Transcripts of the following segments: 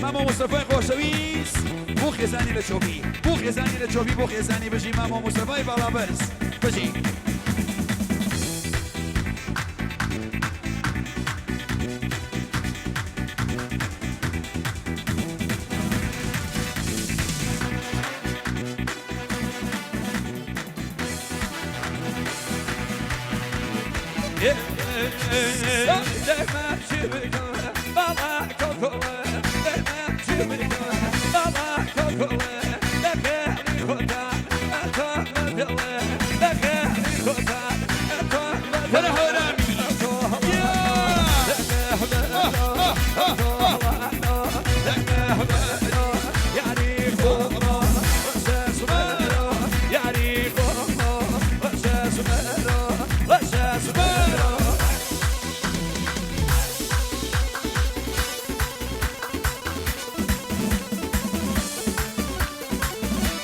مامۆ مستەفای خۆشەویست بۆ خێزانی لە چۆپی بۆ خێزانی لە چۆپی بۆ خێزانی بژی مامۆ مستەفای باڵابەرز بژی.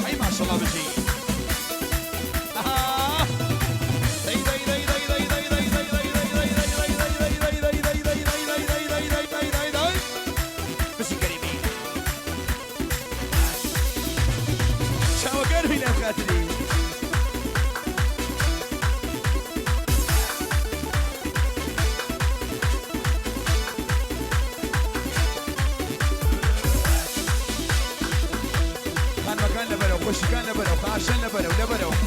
ئەی ماشەڵا بژی. بژی کەریمی. چاوەکان بی لام خاتری. خانمەکان لەبەرەوە، خۆشیکان لەبەرەوە، خاشن لەبەرەوە، لەبەرەوە.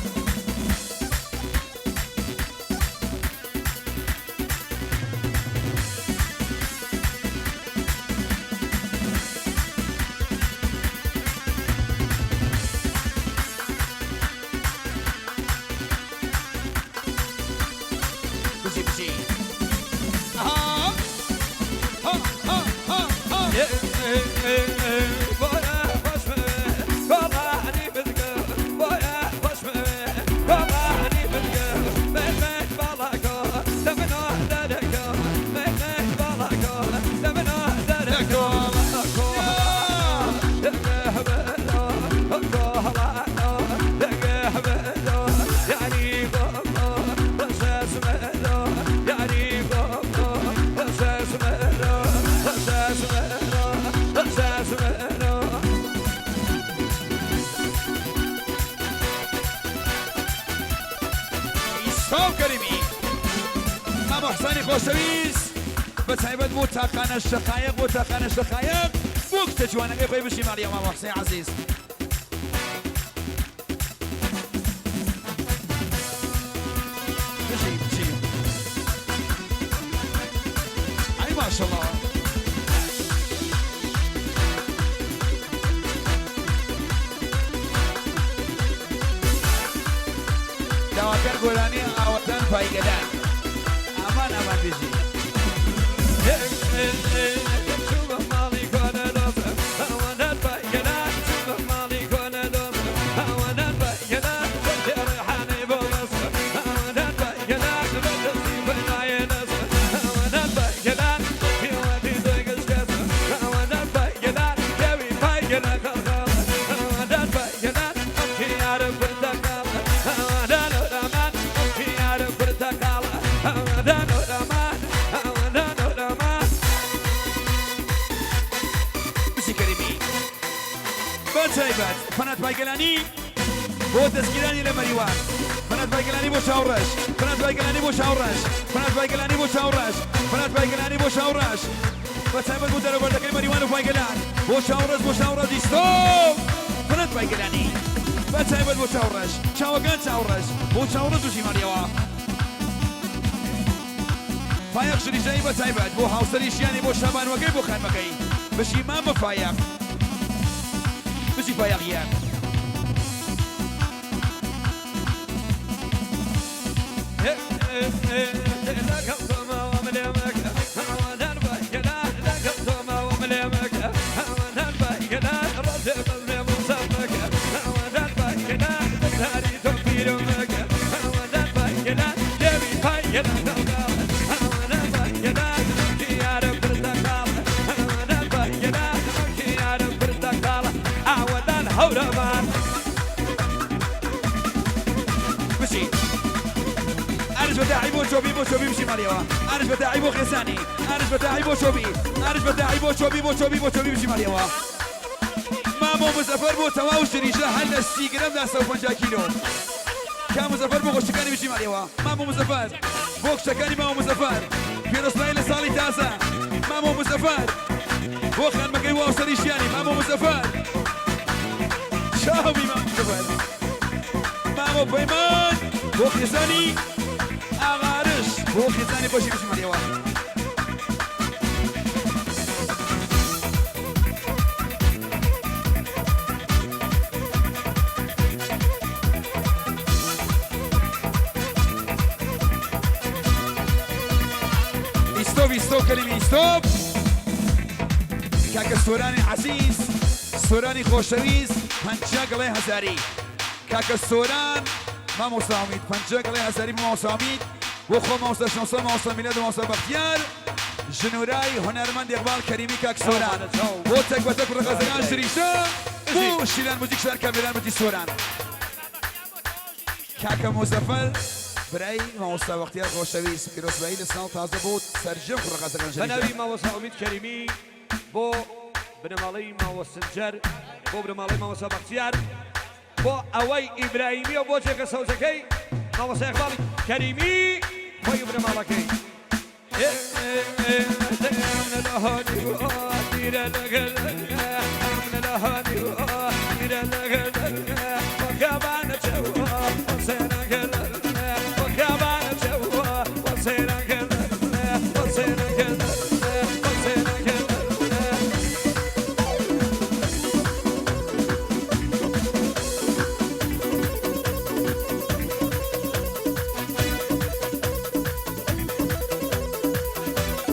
بژی بژی. ئەها. ها ها ها ها. ئیستا و کەریمی مامۆ حسانی خۆشەویست بە تایبەت بۆ تاقانە شەقایق بۆ تاقانە شەقایق بۆ کچە جوانەکەی خۆی بژی ماڵی مامۆ حسین عەزیز. بژی بژی. ئەی ماشەڵا. داواکار گۆرانی ئاوەتان پایگەدان. ئامان ئامان بژی. بژی کەریمی. بە تایبەت فەنات پایگەلانی بۆ دەستگیرانی لە مەریوان. فەنات پایگەلانی بۆ چاوڕەش. فەنات پایگەلانی بۆ چاوڕەش. فەنات پایگەلانی بۆ چاوڕەش. فەنات پایگەلانی بۆ چاوڕەش. بە تایبەت بۆ دەرەوەردەکەی مەریوان و پایگەلان. بۆ چاوڕەش بۆ چاوڕەش ئیستۆ. فەنات پایگەلانی. بە تایبەت بۆ چاوڕەش. چاوەکان چاوڕەش. بۆ چاوڕەش و ژیماریەوە. فایەق ژریژایی بە تایبەت بۆ هاوسەری ژیانی بۆ شابانوەکەی بۆ خانمەکەی. بژی مامە فایەق. بژی فایەق گیان. بژی. ئەرز بە داعش. بەتاعی بۆ چۆبی بۆ چۆبی بژی ماڵیەوە. ئارش بەتاعی بۆ خێزانی. ئارش بەتاعی بۆ چۆبی. ئارش بەتاعی بۆ چۆبی بۆ چۆبی بۆ چۆبی بژی ماڵیەوە. مامۆ مزەفەر بۆ تەواو ژریژە هەر لە 30 گرەمدا 150 کیلۆ. کا مزەفەر بۆ خۆشەکانی بژی ماڵیەوە. مامۆ مزەفەر بۆ کچەکانی مامۆ مزەفەر. پیرۆزبایی لە ساڵی تازە. مامۆ مزەفەر بۆ خانمەکەی و هاوسەری ژیانی. مامۆ مزەفەر. چاوی مامۆ مزەفەر. مامۆ پەیمان بۆ خێزانی ئاغارش بۆ خێزانی بەشی بژی ماڵیەوە. ئیستۆپ ئیستۆپ کەلیمی ئیستۆپ. کاکە سۆرانی عەزیز، سۆرانی خۆشەویست، 50 گڵێ هەزاری. کاکە سۆران مامۆستا ئومید، 50 گڵێ هەزاری بۆ مامۆستا ئومید، بۆ خۆ مامۆستا شەمسە، مامۆستا میلاد و مامۆستا بەختیار، ژنورای هونەرمەند ئیقباڵ کەریمی کاک سۆران، بۆ تەک بە تەک ڕەغەزەکان ژریشە، بۆ شیلان موزیک شار کامێران بتی سۆران. کاکە موزەفەر برای مامۆستا بەختیار خۆشەویست، پیرۆزبایی لە ساڵ تازە بۆ سەرجەم کوڕەغازەکان بە ژریشە. ناوی مامۆستا ئومید کەریمی بۆ بنەماڵەی مامۆ سنجەر، بۆ بنەماڵەی مامۆستا بەختیار، بۆ ئەوەی ئیبراهیمیە و بۆ جێگە سەوزەکەی مامۆستا ئیقباڵی کەریمی خۆی و بنەماڵەکەی.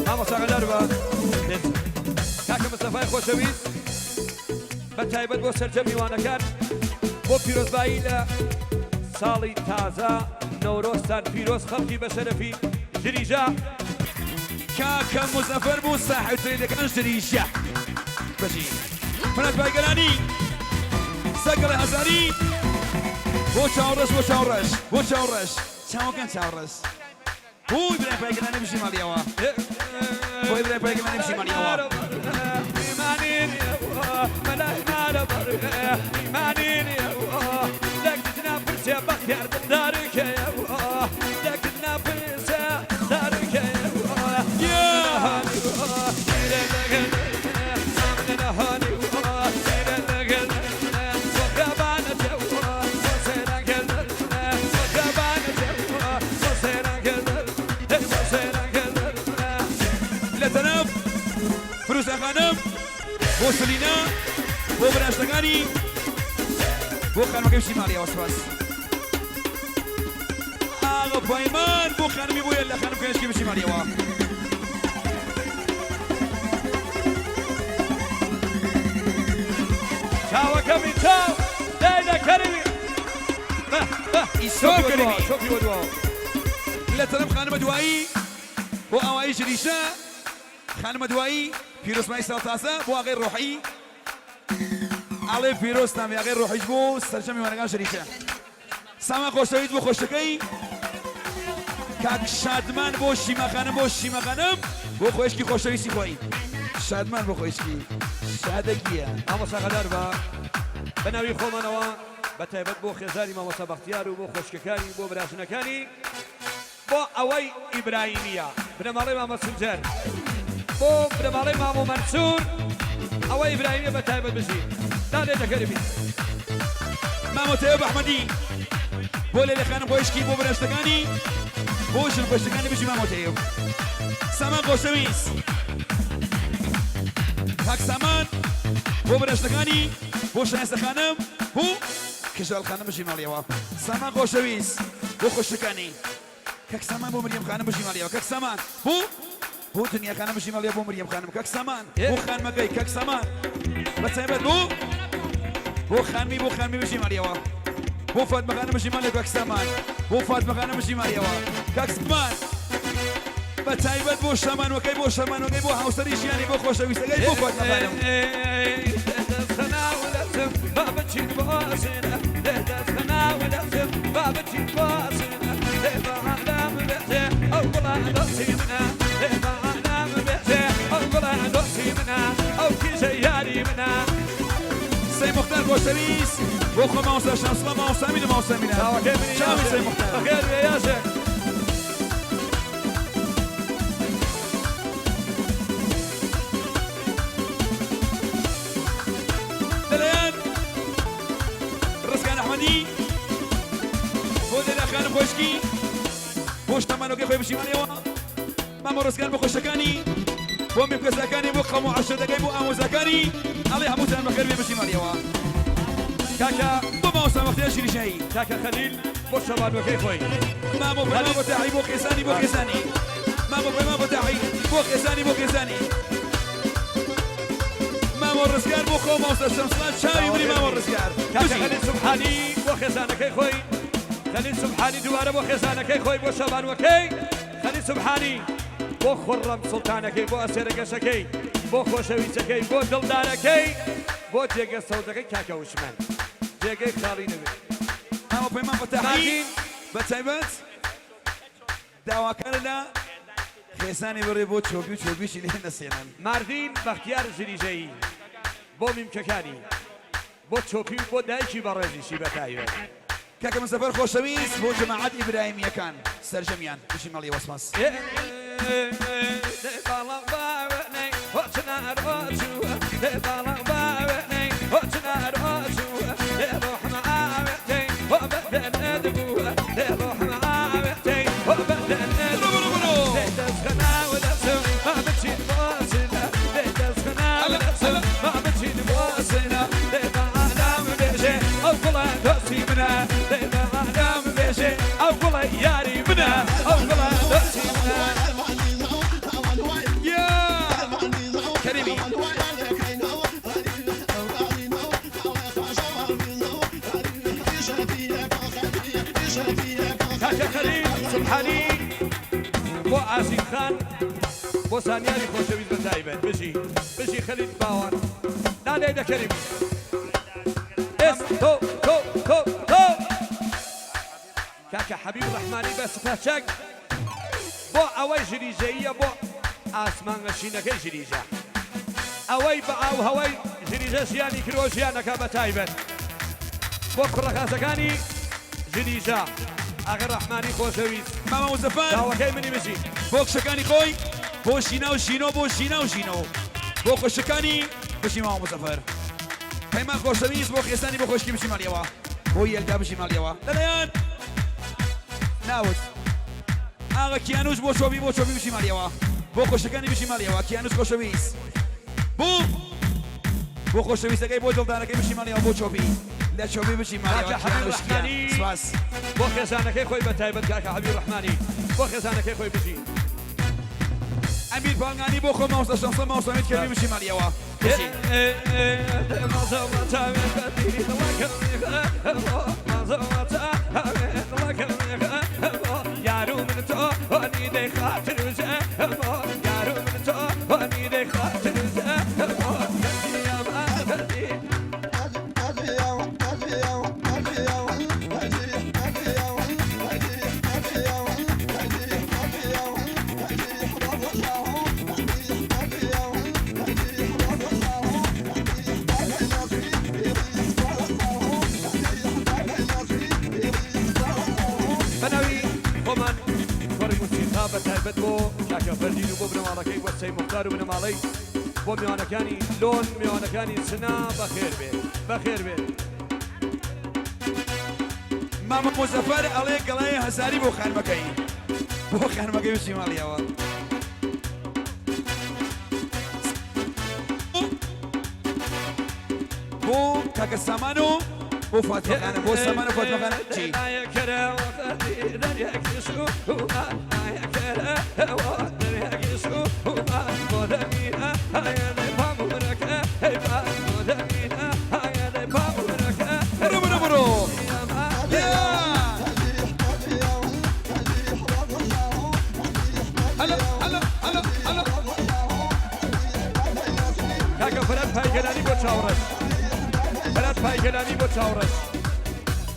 مامۆستا غەدار بە بێت. کاکە مستەفای خۆشەویست، بە تایبەت بۆ سەرجەم میوانەکان بۆ پیرۆزبایی لە ساڵی تازە، نەورۆزتان پیرۆز خەڵکی بە شەرەفی ژریژە. کاکە مزەفەر بوو ساحێب ترێلەکان ژریژە. بژی فەرات بایگەلانی سەگەڵێ هەزاری بۆ چاوڕەش بۆ چاوڕەش بۆ چاوڕەش چاوەکان چاوڕەش بۆی برای پایگەلانی بژی ماڵیەوە بۆی برای پایگەلانی بژی ماڵیەوە. لە تەرەف فروزە خانم بۆ سلینا بۆ براشتەکانی بۆ خانمەکەی بژی ماڵیەوە. سپاس ئاغە پەیمان بۆ خانمی بۆیە لە خانم کەشکی بژی ماڵیەوە. چاوەکەمی چاو داینا کەریمی. ئیسۆ کەریمی. چۆپی بۆ دواوە. لە تەرەف خانمە دوایی بۆ ئاوایی ژریشە، خانمە دوایی پیرۆزمای ساڵ تازە بۆ ئاغای ڕۆحی ئاڵێ پیرۆزتان بێ ئاغای ڕۆحیش بۆ سەرجەم میوانەکان ژریشە. سامان خۆشەویست بۆ خۆشەکەی کاک شادمان بۆ شیماخانم بۆ شیماخانم بۆ خۆشکی خۆشەویستی خۆی شادمان بۆ خۆشکی شادەگیە. مامۆستا غەدار بە بە ناوی خۆمانەوە بە تایبەت بۆ خێزانی مامۆستا بەختیار و بۆ خۆشکەکانی و بۆ براژنەکانی، بۆ ئەوەی ئیبراهیمیە، بنەماڵەی مامە سنجەر، بۆ بنەماڵەی مامۆ مەنسور، ئەوە ئیبراهیمیە بە تایبەت بژی دانێ دەکەرمی. مامۆ تەیب ئەحمەدی بۆ لەیلە خانم خۆشکی بۆ براشتەکانی بۆ ژن خۆشەکانی بژی مامۆ تەیب. سامان خۆشەویست کاک سامان بۆ براشتەکانی بۆ شایستە خانم بۆ کژاڵ خانم بژی ماڵیەوە. سامان خۆشەویست بۆ خۆشەکانی کاک سامان بۆ مریەم خانم بژی ماڵیەوە. کاک سامان بۆ بۆ دنیا خانم بژی ماڵیەوە بۆ مریەم خانم. کاک سامان بۆ خانمەکەی کاک سامان بە تایبەت بۆ بۆ خانمی بۆ خانمی بژی ماڵیەوە. بۆ فاتمە خانم بژی ماڵیەوە. کاک سامان بۆ فاتمە خانم بژی ماڵیەوە. کاک سامان بە تایبەت بۆ شەمانوەکەی بۆ شەمانوەکەی بۆ هاوسەری ژیانی بۆ خۆشەویستەکەی بۆ فاتمە خانم. یاری منە. سەی موختار خۆشەویست بۆ خۆ مامۆستا شەمسڵا مامۆستا ئەمین و مامۆستا میلاد. چاوەکەی منی چاوی یاسر. سەی موختار. بەخێر بێ یاسر. لەلایەن ڕزگان ئەحمەدی بۆ لەیلا خانم خۆشکی بۆ شتەمانۆکەی خۆی بشیمانەوە مامۆ ڕزگان بۆ خۆشەکانی بۆ میپکەسەکانی بۆ قەم و عەشرەتەکەی بۆ ئامۆزاکانی ئەڵێ هەمووتان بەخێر بێ بشیمانەوە کاکە بۆ مامۆستا بەختیار شیرشایی کاکە خەلیل بۆ شەبانوەکەی خۆی مامۆ پەیمان بۆ تاحی بۆ خێزانی بۆ خێزانی مامۆ پەیمان بۆ تاحی بۆ خێزانی بۆ خێزانی مامۆ ڕزگار بۆ خۆ مامۆستا شەمسڵان چاوی منی مامۆ ڕزگار کاکە بژی. خەلیل سوبحانی بۆ خێزانەکەی خۆی خەلیل سوبحانی دووبارە بۆ خێزانەکەی خۆی بۆ شەبانوەکەی خەلیل سوبحانی بۆ خوڕەم سوڵتانەکەی بۆ ئەسێرە گەشەکەی بۆ خۆشەویستەکەی بۆ دڵدارەکەی بۆ جێگە سەوزەکەی کاکە وشمەند جێگەی خاڵی نەبێت. مامۆ پەیمان فەتاحی ماردین. بە تایبەت داواکارە لە خێزانی بڕێ بۆ چۆپی و چۆپیشی لێ نەسێنن. ماردین بەختیار زریژەیی بۆ میمکەکانی بۆ چۆپی و بۆ دایکی بەڕێزیشی بە تایبەت. کاکە مزەفەر خۆشەویست بۆ جەماعەت ئیبراهیمیەکان سەرجەمیان بژی ماڵی ئێوە سپاس. بڕۆ بڕۆ بڕۆ. یا کەریمی. کاکە خەلیل سوبحانی بۆ ئازیز خان بۆ زانیاری خۆشەویست بە تایبەت بژی بژی خەلیل باوان نالێ دەکەریمی ئێس تۆ تۆ تۆ تۆ کاکە حەبیب ڕەحمانی بە سپەچەک بۆ ئەوەی ژریژەییە بۆ ئاسمانگەشینەکەی ژریژە ئەوەی بە ئاو هەوای ژریژە ژیانی کردوە ژیانەکە بە تایبەت بۆ کوڕە خاسەکانی ژریژە ئاغە ڕەحمانی خۆشەویست مامە مزەفەر چاوەکەی منی بژی. بۆ کچەکانی خۆی بۆ ژینا و ژینۆ بۆ ژینا و ژینۆ بۆ خوشکەکانی بژی مامە مزەفەر پەیمان خۆشەویست بۆ خێزانی بۆ خۆشکی بژی ماڵیەوە بۆ یەلدا بژی ماڵیەوە لەلایەن ناوت ئاغا کیانوش بۆ چۆبی بۆ چۆبی بژی ماڵیەوە بۆ خۆشەکانی بژی ماڵیەوە کیانوش خۆشەویست بۆ بۆ خۆشەویستەکەی بۆ دڵدارەکەی بژی ماڵیەوە بۆ چۆبی لە چۆبی بژی ماڵیەوە کاکە حەبیب کیانوش کیان ڕەحمانی سپاس. بۆ خێزانەکەی خۆی بە تایبەت کاکە حەبیب ڕەحمانی بۆ خێزانەکەی خۆی بژی. ئەمیر پاڵنگانی بۆ خۆ مامۆستا شەمسە مامۆستا ئومێد کەریمی بژی ماڵیەوە بژی. بەناوی خۆمان کۆڕی موسیقا بە تایبەت بۆ کاکە فەردین و بۆ بنەماڵەکەی بۆ سەی موختار و بنەماڵەی بۆ میوانەکانی لۆن میوانەکانی سنا بەخێر بێت بەخێر بێت. مامە مزەفەر ئەڵێ گەڵای هەزاری بۆ خانمەکەی بۆ خانمەکەی بچی ماڵیەوە. بۆ کاکە سامان و بۆ فاتمە خانم بۆ سامان و فاتمە خانم چی؟ بڕۆ بڕۆ بڕۆ یا هەلا هەلا هەلا هەلا. کاکە فەرات پایگەلانی بۆ چاوڕەش فەرات پایگەلانی بۆ چاوڕەش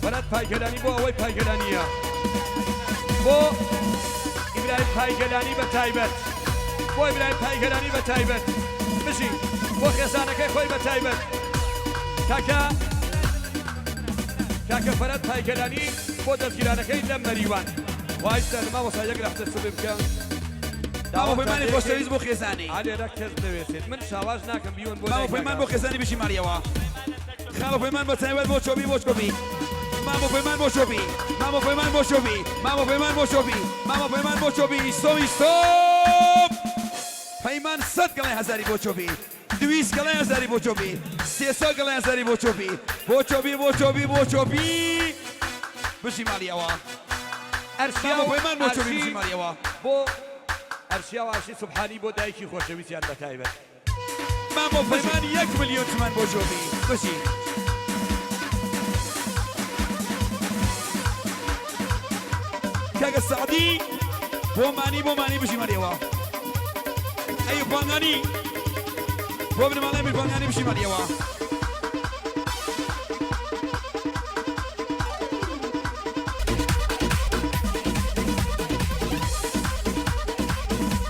فەرات پایگەلانی بۆ ئەوەی پایگەلانیە بۆ ئیبراهیم پایگەلانی بە تایبەت بۆ ئیبراهیم پایگەلانی بە تایبەت بژی. بۆ خێزانەکەی خۆی بە تایبەت کاکە کاکە فەرەد پایکەلانی بۆ دەستگیرانەکەی لە مەریوان وایسە لە مامۆستا یەک لەحزە سوبێ بکە. مامۆ پەیمانی خۆشەویست بۆ خێزانی. ئا لێرە کەس نەوێسێت من شاواش ناکەم بیوەن بۆ مامۆ لای پەیمان کاکە. بۆ خێزانی بژی ماڵیەوە. خاڵە پەیمان بە تایبەت بۆ چۆبی بۆ چۆبی. مامۆ پەیمان بۆ چۆبی. مامۆ پەیمان بۆ چۆبی. مامۆ پەیمان بۆ چۆبی. مامۆ پەیمان بۆ چۆبی. ئیستۆ ئیستۆپ. پەیمان سەد گەڵای هەزاری بۆ چۆبی. دویست گەڵای هەزاری بۆ چۆبی. سێسەد گەڵای هەزاری بۆ چۆبی. بۆ چۆبی بۆ چۆبی بۆ چۆبی. بژی ماڵیەوە. ئەرشیا مامۆ و پەیمان بۆ چۆبی ئارشی بژی ماڵیەوە. بۆ ئەرشیا و ئارشی سوبحانی بۆ دایکی خۆشەویستیان بە تایبەت. مامۆ پەیمان یەک ملیۆن تمەن بۆ چۆبی بژی. کاکە سەعدی بۆ مانی بۆ مانی بژی ماڵیەوە. ئەی پانگانی بۆ بنەماڵەی میر پانگانی بژی ماڵیەوە.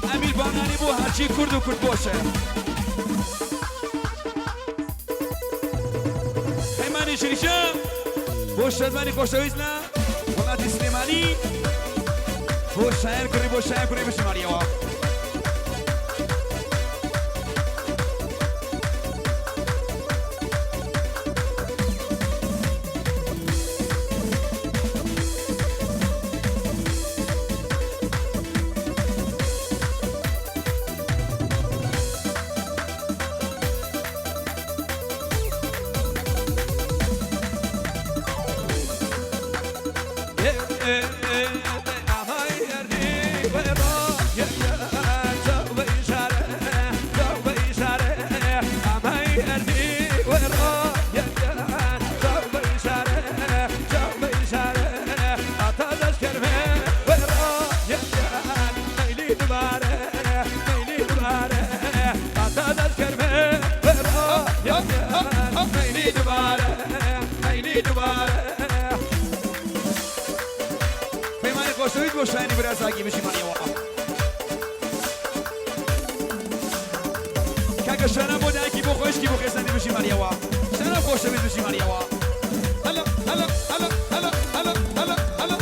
ئەمیر بانگانی بۆ هەرچی کورد و کوردپۆشە. پەیمانی شریشە بۆ شەرمانی خۆشەویست لە وڵاتی سلێمانی بۆ شایەن کوڕی بۆ شایەن کوڕی بژی ماڵیەوە. پەیمانی خۆشەویست بۆ شایانی برازاگی بژی ماڵیەوە. کاکە شانە بۆ دایکی بۆ خۆشکی بۆ خێزانی بژی ماڵیەوە. شانە خۆشەویست بژی ماڵیەوە. هەلا هەلا هەلا هەلا هەلا هەلا هەلا.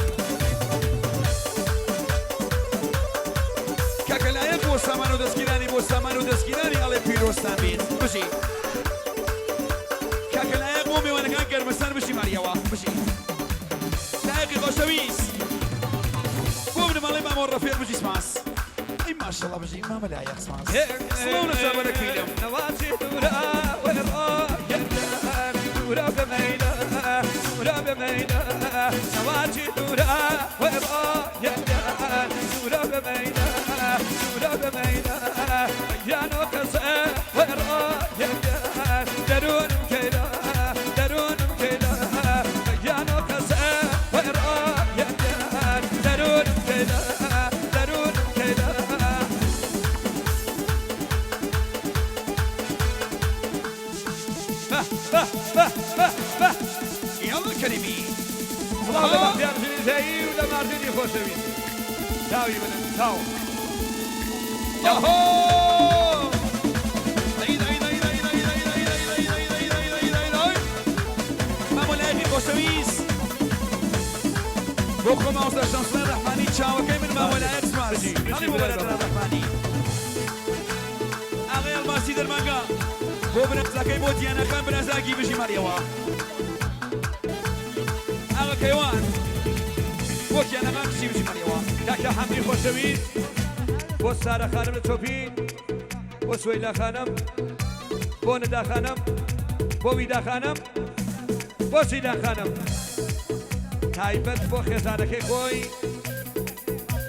کاکە لایەق بۆ سامان و دەستگیرانی بۆ سامان و دەستگیرانی ئەڵێ پیرۆزتان بێت بژی. کاکە لایەق بۆ میوانەکان گەرمستان بژی ماڵیەوە بژی. لایەقی خۆشەویست بۆ بنەماڵەی مامۆ ڕەفیق بژی سپاس. ئەی ماشەڵڵا بژی مامە لایەق سپاس. سڵاو لە چاوەرە کویلم. یاڵڵا کەریمی. سڵاو لە بەختیار ژنیزایی و لە ماردینی خۆشەویست. چاوی منن چاو. ئەهۆ! دەی دەی دەی دەی دەی دەی دەی دەی دەی دەی دەی دەی دەی دەی. مامۆ لایەقی خۆشەویست بۆ خۆ مامۆستا شەمسڵای ڕەحمانی چاوەکەی من مامۆ لایەق سپاس. بژی، بژی هەڵی بۆ برای بەرادەران بەڕێز. ڕەحمانی. ئاغای ئەڵماسی دەرمانگا بۆ برازاکەی بۆ دیانەخان برازاکی بژی ماڵیەوە. ئاغا کەیوان بۆ کیانەخان کچی بژی ماڵیەوە. کاکە حەمدی خۆشەویست بۆ سارە خانم لە چۆپی، بۆ سوەیلا خانم، بۆ نەدا خانم، بۆ ویدا خانم، بۆ سیلا خانم، تایبەت بۆ خێزانەکەی خۆی،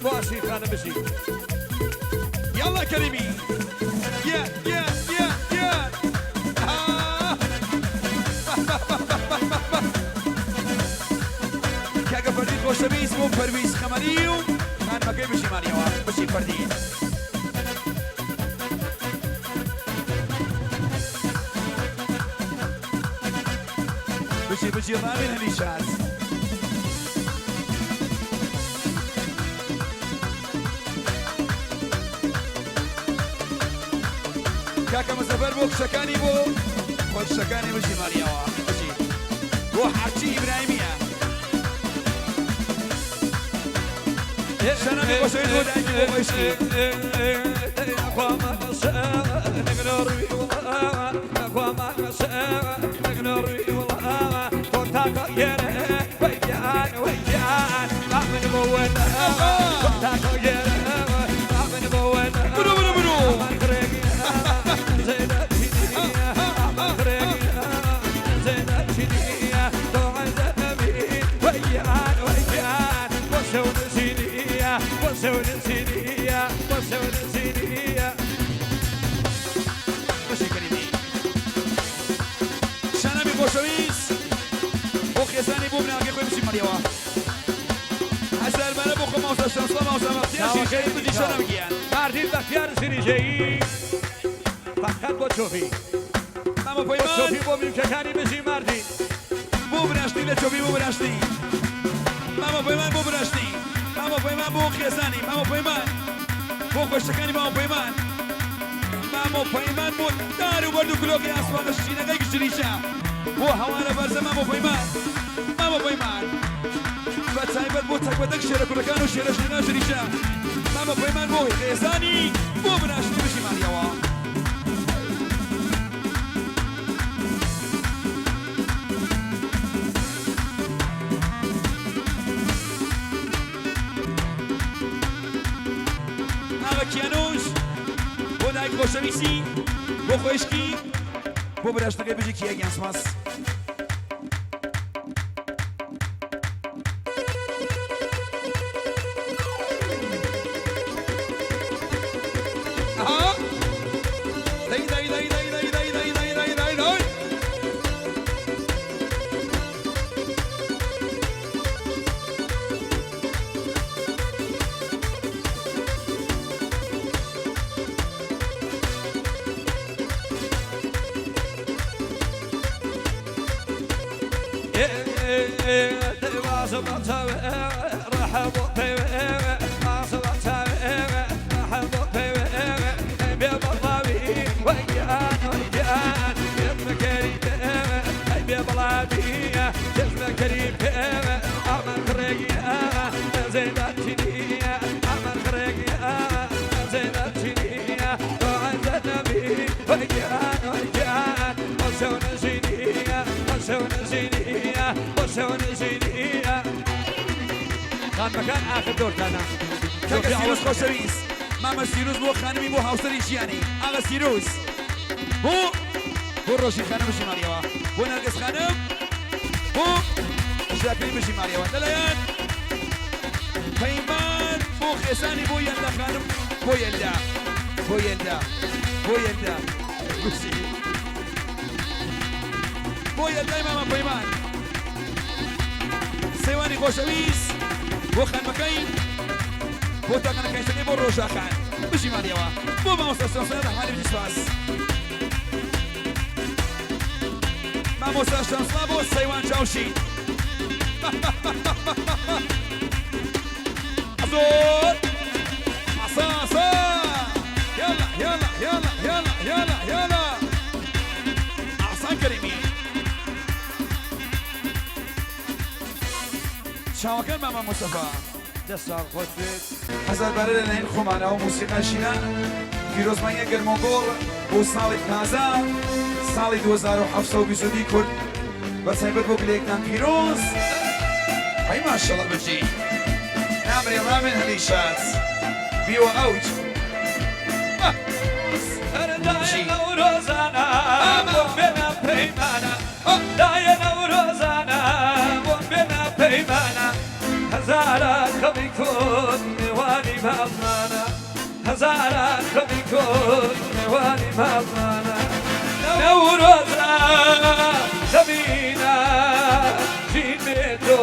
بۆ ئەشیر خانم بژی. یاڵڵا کەریمی. یە یە یە یە. آه. کاکە فەردین خۆشەویست بۆ پەرویز خەمەری و خانمەکەی بژی ماڵیەوە. بژی فەردین. بژی بژی ڕامین هەمیشات. کاکە مزەفەر سەفەر بۆ کچەکانی بۆ خۆشەکانی بژی ماریەوە بژی بۆ حاجی ئیبراهیمیە شەنەمی خۆشەویست بۆ دایکی بۆ خۆشکی برو برو برو بژی کەریمی شەنەمی خۆشەویست بۆ خێزانی بۆ مناڵەکەی خۆی بژی مەریەوە هەزار بارە بۆ خۆ مامۆستا شەمسڵا مامۆستا بەختیار شیرشەیی بژی شەنەم گیان. ماردین بەختیار شیرینژەیی فەقەت بۆ چۆپی مامە بۆ پەیمان چۆپی بۆ میوکەکانی بژی ماردین. بۆ براشتی لە چۆپی بۆ براشتی مامە پەیمان بۆ براشتی مامە پەیمان بۆ خێزانی مامە پەیمان بۆ خۆشەکانی مامە پەیمان مامە پەیمان بۆ دار و بەرد و کلۆکی ئاسمانە شینەکەی گشتریشە بۆ هەوانە بەرزە مامە پەیمان مامە پەیمان بە تایبەت بۆ تەک بە تەک شێرە کوڕەکان و شێرە ژنەکان ژریشە مامە پەیمان بۆ خێزانی بۆ براشتی بژی ماریەوە. ئاغا کیانوش بۆ دایک خۆشەویستی بۆ خۆشکی بۆ براشتەکەی بژی کیە گیان سپاس. ئەها دەی دەی دەی دەی دەی دەی دەی دەی دەی دەی دەی خانمەکان ئاخر دۆرتانە کاکە سیروس خۆشەویست مامە سیروس بۆ خانمی بۆ هاوسەری ژیانی ئاغا سیروس بۆ بۆ ڕۆژی خانم بژی ماڵیەوە بۆ نەرگس خانم بۆ ژاکری بژی ماڵیەوە لەلایەن پەیمان بۆ خێزانی بۆ یەلدا خانم بۆ یەلدا بۆ یەلدا بۆ یەلدا بژی بۆ یەلدای مامە پەیمان سێوانی خۆشەویست بۆ خانمەکەی بۆ تاقانەکەیشەکەی بۆ ڕۆژاخان بژی ماڵیەوە بۆ مامۆستا شەمسە ڕەحمانی بژی سپاس مامۆستا شەمسا بۆ سەیوان چاوشی زۆر عسا عسا يلا يلا يلا يلا يلا يلا ئاسان کەریمی چاوەکان مامە مستەفا. دەستان خۆش بێت. هەزار بارە لەلایەن خۆمانەوە موسیقا شینان پیرۆزباییە گەرمۆگۆڕ بۆ ساڵی تازە ساڵی 2722 کورد بە تایبەت بۆ گلەیەکتان پیرۆز ئەی ماشەڵە بژی نامرێ ڕامێن هەلیشات بیوە ئەوج دایە نەورۆزانە بۆم بێنە پەیمانە دایە نەورۆزانە بۆم بێنە پەیمانە هەزاران خەمی کۆن میوانی ماڵمانە هەزاران خەمی کۆن میوانی ماڵمانە نەورۆزە زەمینە ژین بێ تۆ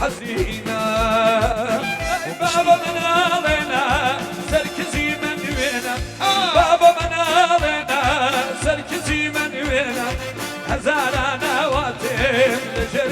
حەزینە ئەی بابە مناڵێنە سەرکزی من وێنە بابە مناڵێنە سەرکزی من وێنە هەزاران ئاواتێم لە ژێر